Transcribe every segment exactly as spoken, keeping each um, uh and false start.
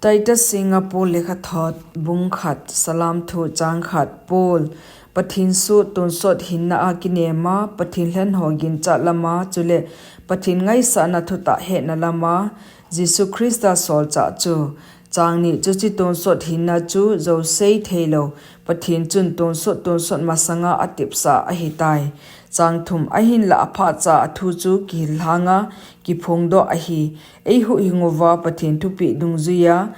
Titus henga Paul lekhathot bung khat, salam thu chang khat. Paul, Pathen soh tonsot hinna a kinema, Pathen lhenho ginchat lama, chule Pathen ngaisahna thutah hetna lama, Jesu Christa solchah chu. Chang ni, chuche tonsot hinna chu jou sei theilou, Pathen chun tonsot tonsot masanga atepsa ahitai. Chang thum, ahinlah aphacha a thu chu kihil lhanga kiphongdoh ahi. Eihuhhing uva Pathen thupeh dungjuiya,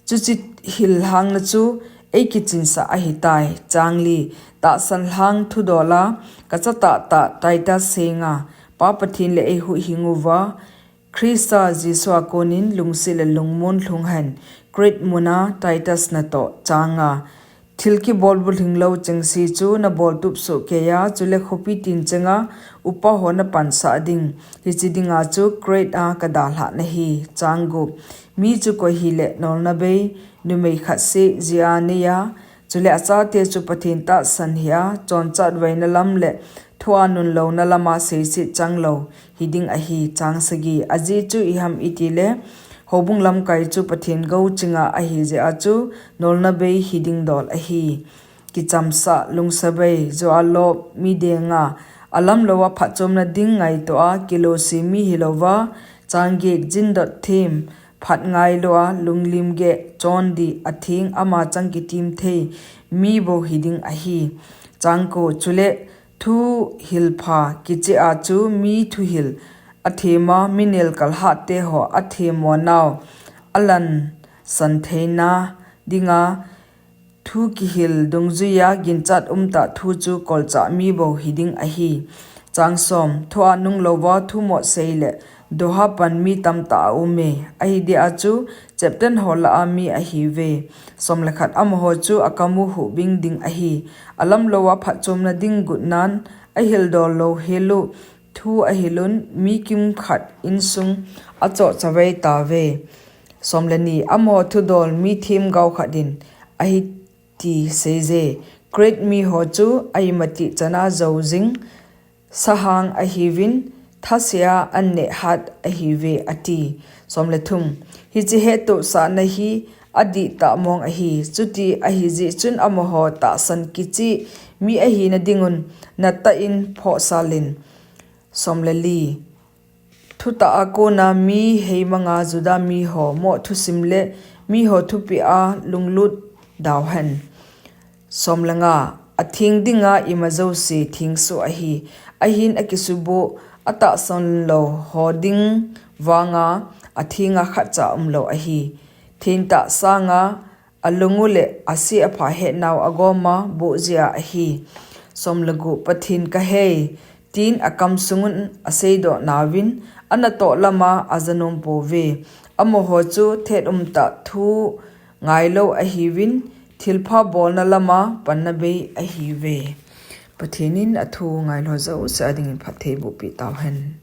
chuche hil lhangna chu eikichinsah ahitai. Chang li, tahsan lhang thudola, kachatahtah Titus henga, Pa Pathen le eihuhhing uva, Christa Jesu a konin lungset le lungmon lhung hen, Crete muna Titus natoh. Chang nga, thil kibol bulhing lou chengse chu nabol tup sohkeiya, chule khopi tin chenga upa ho napansah ding, hiche dinga chu Crete a kadalhah nahi. Chang gup, mi chu koi hile nolna bei, numei khat seh jia neiya, chule achate chu Pathen tahsan hia, chonchat vaina lam le thua nunlouna lama seiset changlou hiding ahi. Chang sagi, ajeh chu iham itile, houbung lamkai chu Pathen gouchinga ahi jeh a chu nolna bei hiding dol ahi. Kichamsah, lungsabai, joh a lop, mi denga, alamlouva phatchomna ding ngaitoa, kilosi mi hilouva, chang get, jindot them, phat ngailoua, lunglim geh, chondih, atheng, ama chang kitim thei mi bou hiding ahi. Chang ko, chule thu hilpha kicheh a chu mi thuhil athema, mi nelkal hahte ho athemmo nau alansan theina dinga, thu kihil dungjuiya ginchat umtah thu chu kolchah mi bou hiding ahi. Chang som, thua nunglouva thumosei le doha pan mi tamtah aume, ahi dia chu chepten ho lah a mi ahiuve. Som le khat, amaho chu akamu huhbing ding ahi. Alamlouva phatchomna ding gutnan ahildol louhelu thu ahilun, mi kimkhat insung achohchavai tauve. Som le ni, amaho thudol mi themgao khat in ahiti seiye, Crete miho chu aimatih chana joujing sahang ahiuvin, thasea anneh hat ahiuve, ati. Som le thum, hiche hettohsahna hi adihtah mong ahi. Chuti ahijeh chun amaho tahsan kicheh mi ahina dingun natah in phohsalin. Som le li, thutah a kona mi heimanga Juda miho moh thusim le miho thupeh a lunglut dauhen. Som le nga, atheng dinga ima jouse thengsoh ahi. Ahin akisuboh atahsan lou ho ding vanga athenga khatcha umlou ahi. Thengtah sanga alungu le ase apha hetnau agoma boh jeh a ahi. Som le gup, Pathen kahei, tin akamsungun aseidoh nauvin, anatoh lama ajanom pouve. Amaho chu thet umtah thu ngailou ahiuvin, thilpha bolna lama panna bei ahiuve. Pathen in athu ngailou jouse a dingin phatthei bohpeh tauhen.